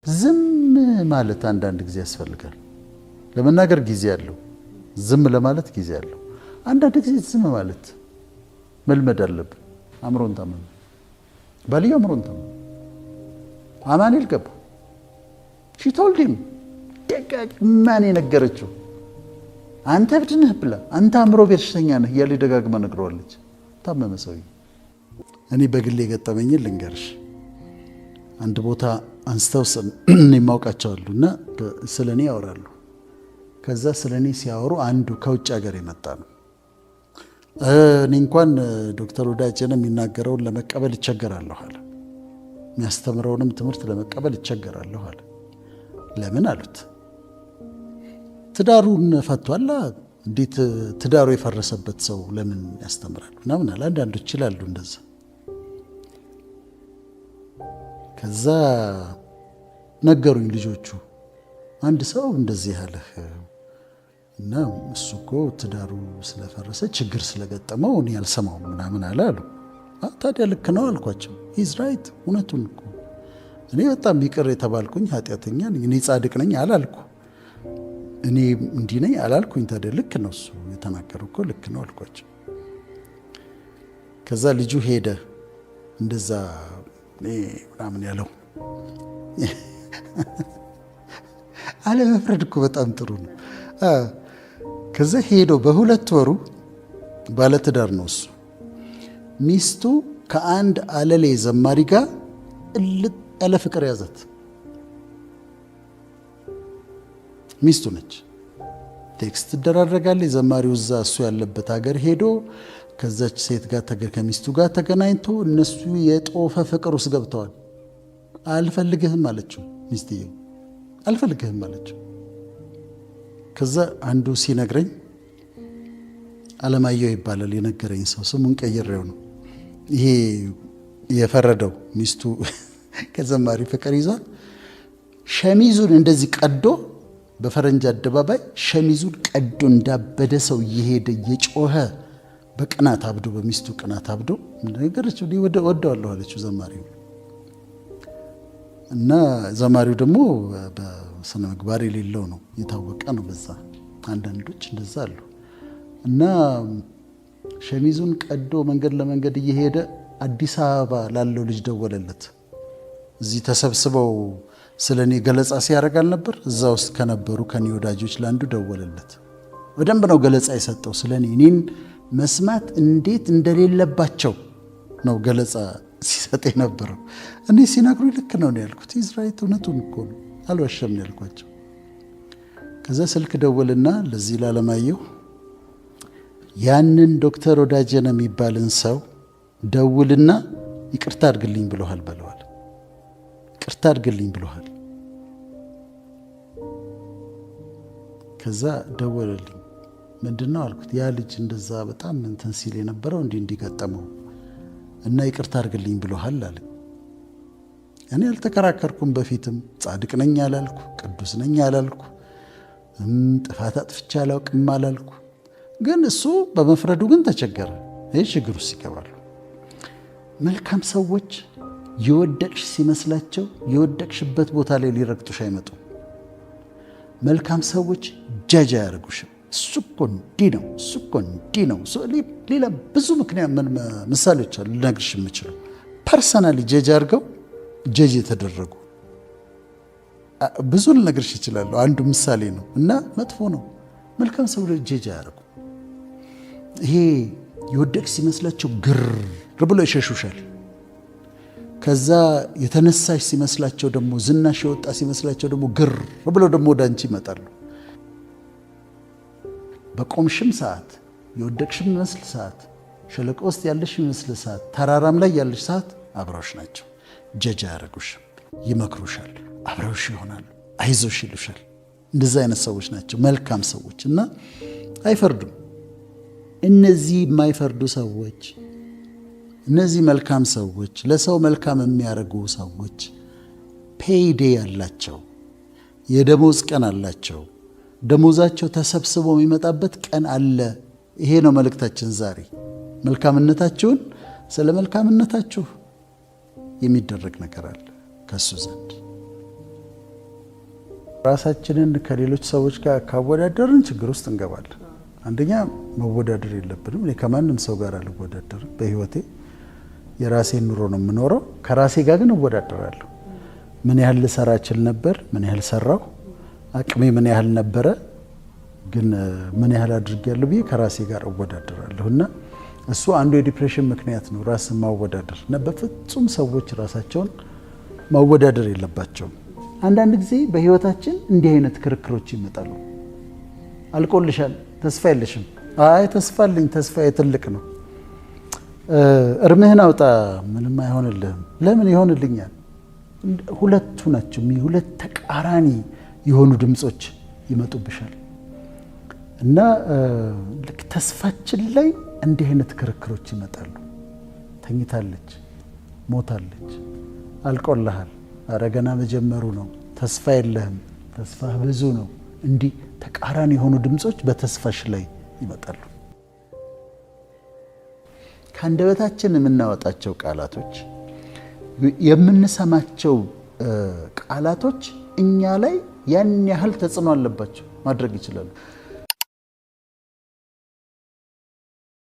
ዝም ማለት አንዳንድ ጊዜ ያስፈልጋል። ለመናገር ጊዜ አለው፣ ዝም ለማለት ጊዜ አለው። አንዳንድ ጊዜ ዝም ማለት መልመድ አለብን። አእምሮን ታመመ፣ ባልየው አእምሮን ታመመ። አማኑኤል ገባ። She told him፣ ደጋግማ ነው የነገረችው። አንተ እብድ ነህ ብላ፣ አንተ አእምሮ በሽተኛ ነህ እያለ ደጋግማ ነግረዋለች። ታመመ ሰውዬ። እኔ በግሌ የገጠመኝን ልንገርሽ። አንድ ቦታ አንስተው እኔ የማውቃቸው አሉ እና ስለ እኔ ያወራሉ። ከዛ ስለ እኔ ሲያወሩ አንዱ ከውጭ ሀገር የመጣ ነው። እኔ እንኳን ዶክተር ወዳጄነህ የሚናገረውን ለመቀበል እቸገራለሁ አለ። የሚያስተምረውንም ትምህርት ለመቀበል እቸገራለሁ አለ። ለምን አሉት። ትዳሩን ፈቷላ፣ እንዴት ትዳሩ የፈረሰበት ሰው ለምን ያስተምራል ምናምን አለ። አንዳንዶች ይላሉ እንደዛ። ከዛ ነገሩኝ ልጆቹ፣ አንድ ሰው እንደዚህ ያለህ እና እሱ እኮ ትዳሩ ስለፈረሰ ችግር ስለገጠመው እኔ አልሰማውም ምናምን አለ አሉ። ታዲያ ልክ ነው አልኳቸው። He's right፣ እውነቱን እኮ እኔ በጣም ይቅር የተባልኩኝ ኃጢአተኛ ነኝ። እኔ ጻድቅ ነኝ አላልኩ፣ እኔ እንዲህ ነኝ አላልኩኝ። ታዲያ ልክ ነው እሱ የተናገረው እኮ ልክ ነው አልኳቸው። ከዛ ልጁ ሄደ፣ እንደዛ ምናምን ያለው። አለመፍረድ እኮ በጣም ጥሩ ነው። ከዛ ሄዶ በ2 ወሩ፣ ባለትዳር ነው እሱ፣ ሚስቱ ከአንድ አለሌ ዘማሪ ጋር እልጥ ያለ ፍቅር ያዛት። ሚስቱ ነች። Text ትደራረጋለች። ዘማሪው እዛ እሱ ያለበት ሀገር ሄዶ ከዛች ሴት ጋር ከሚስቱ ጋር ተገናኝቶ እነሱ የጦፈ ፍቅር ውስጥ ገብተዋል። አልፈልግህም አለችው ሚስትየው፣ አልፈልግህም አለችው። ከዛ አንዱ ሲነግረኝ፣ አለማየሁ ይባላል የነገረኝ ሰው፣ ስሙን ቀይሬው ነው። ይሄ የፈረደው ሚስቱ ከዘማሪ ፍቅር ይዟል። ሸሚዙን እንደዚህ ቀዶ፣ በፈረንጅ አደባባይ ሸሚዙን ቀዶ እንዳበደ ሰው እየሄደ እየጮኸ በቅናት አብዶ፣ በሚስቱ ቅናት አብዶ ነገረችው። ወደዋለሁ አለችው ዘማሪው። እና ዘማሪው ደግሞ በስነ ምግባር የሌለው ነው፣ የታወቀ ነው። በዛ አንዳንዶች እንደዛ አሉ። እና ሸሚዙን ቀዶ መንገድ ለመንገድ እየሄደ አዲስ አበባ ላለው ልጅ ደወለለት። እዚህ ተሰብስበው ስለ እኔ ገለጻ ሲያደርግ አልነበር? እዛ ውስጥ ከነበሩ ከኔ ወዳጆች ለአንዱ ደወለለት። በደንብ ነው ገለጻ የሰጠው ስለ እኔ። እኔን መስማት እንዴት እንደሌለባቸው ነው ገለጻ ሲሰጥ የነበረው። እኔ ሲነግሩ ልክ ነው ነው ያልኩት። He's right፣ እውነቱን እኮ ነው፣ አልዋሸም ነው ያልኳቸው። ከዛ ስልክ ደወልና ለዚህ ላለማየሁ ያንን ዶክተር ወዳጄነህ የሚባልን ሰው ደውልና ይቅርታ አድርግልኝ ብሎሃል በለዋል። ይቅርታ አድርግልኝ ብሎሃል። ከዛ ደወለልኝ። ምንድን ነው አልኩት። ያ ልጅ እንደዛ በጣም እንትን ሲል የነበረው እንዲህ እንዲገጠመው እና ይቅርታ አድርግልኝ ብሎሃል አለ። እኔ አልተከራከርኩም። በፊትም ጻድቅ ነኝ አላልኩ፣ ቅዱስ ነኝ አላልኩ፣ ጥፋት አጥፍቼ አላውቅም አላልኩ። ግን እሱ በመፍረዱ ግን ተቸገረ። ይህ ችግር ውስጥ ይገባሉ። መልካም ሰዎች የወደቅሽ ሲመስላቸው የወደቅሽበት ቦታ ላይ ሊረግጡሽ አይመጡም። መልካም ሰዎች ጃጅ አያደርጉሽም። እሱ እኮ እንዲህ ነው፣ እሱ እኮ እንዲህ ነው። ሌላ ብዙ ምክንያት ምሳሌዎች አሉ ልነግርሽ የምችለው፣ personally judge አድርገው judge የተደረጉ ብዙ ልነግርሽ እችላለሁ። አንዱ ምሳሌ ነው እና መጥፎ ነው። መልካም ሰው judge አያደርጉ። ይሄ የወደቅሽ ሲመስላቸው ግር ብሎ ይሸሹሻል። ከዛ የተነሳሽ ሲመስላቸው ደግሞ፣ ዝናሽ የወጣ ሲመስላቸው ደግሞ ግር ብለው ደግሞ ወደ አንቺ ይመጣሉ። በቆምሽም ሰዓት፣ የወደቅሽም ይመስል ሰዓት፣ ሸለቆ ውስጥ ያለሽ ይመስል ሰዓት፣ ተራራም ላይ ያለሽ ሰዓት አብረውሽ ናቸው። ጀጅ አያደርጉሽም፣ ይመክሩሻል፣ አብረውሽ ይሆናሉ፣ አይዞሽ ይሉሻል። እንደዚህ አይነት ሰዎች ናቸው መልካም ሰዎች እና አይፈርዱም። እነዚህ የማይፈርዱ ሰዎች፣ እነዚህ መልካም ሰዎች፣ ለሰው መልካም የሚያደርጉ ሰዎች payday አላቸው፣ የደሞዝ ቀን አላቸው። ደሞዛቸው ተሰብስቦ የሚመጣበት ቀን አለ። ይሄ ነው መልእክታችን ዛሬ። መልካምነታችሁን፣ ስለ መልካምነታችሁ የሚደረግ ነገር አለ ከሱ ዘንድ። ራሳችንን ከሌሎች ሰዎች ጋር ካወዳደርን ችግር ውስጥ እንገባለን። አንደኛ መወዳደር የለብንም። እኔ ከማንም ሰው ጋር አልወዳደርም በህይወቴ። የራሴን ኑሮ ነው የምኖረው። ከራሴ ጋር ግን እወዳደራለሁ። ምን ያህል ልሰራ እችል ነበር? ምን ያህል ሰራሁ? አቅሜ ምን ያህል ነበረ? ግን ምን ያህል አድርጌያለሁ ብዬ ከራሴ ጋር እወዳደራለሁ። እና እሱ አንዱ የ depression ምክንያት ነው፣ ራስን ማወዳደር። እና በፍጹም ሰዎች ራሳቸውን ማወዳደር የለባቸውም። አንዳንድ ጊዜ በህይወታችን እንዲህ አይነት ክርክሮች ይመጣሉ። አልቆልሻል፣ ተስፋ የለሽም። አይ ተስፋ አለኝ፣ ተስፋዬ ትልቅ ነው። እርምህን አውጣ፣ ምንም አይሆንልህም። ለምን ይሆንልኛል? ሁለቱ ናቸው፣ ሁለት ተቃራኒ የሆኑ ድምፆች ይመጡብሻል። እና ልክ ተስፋችን ላይ እንዲህ አይነት ክርክሮች ይመጣሉ። ተኝታለች፣ ሞታለች፣ አልቆልሃል፣ ኧረ ገና መጀመሩ ነው፣ ተስፋ የለህም፣ ተስፋህ ብዙ ነው። እንዲህ ተቃራኒ የሆኑ ድምፆች በተስፋሽ ላይ ይመጣሉ። ከአንደበታችን የምናወጣቸው ቃላቶች፣ የምንሰማቸው ቃላቶች እኛ ላይ ያን ያህል ተጽዕኖ አለባቸው፣ ማድረግ ይችላሉ።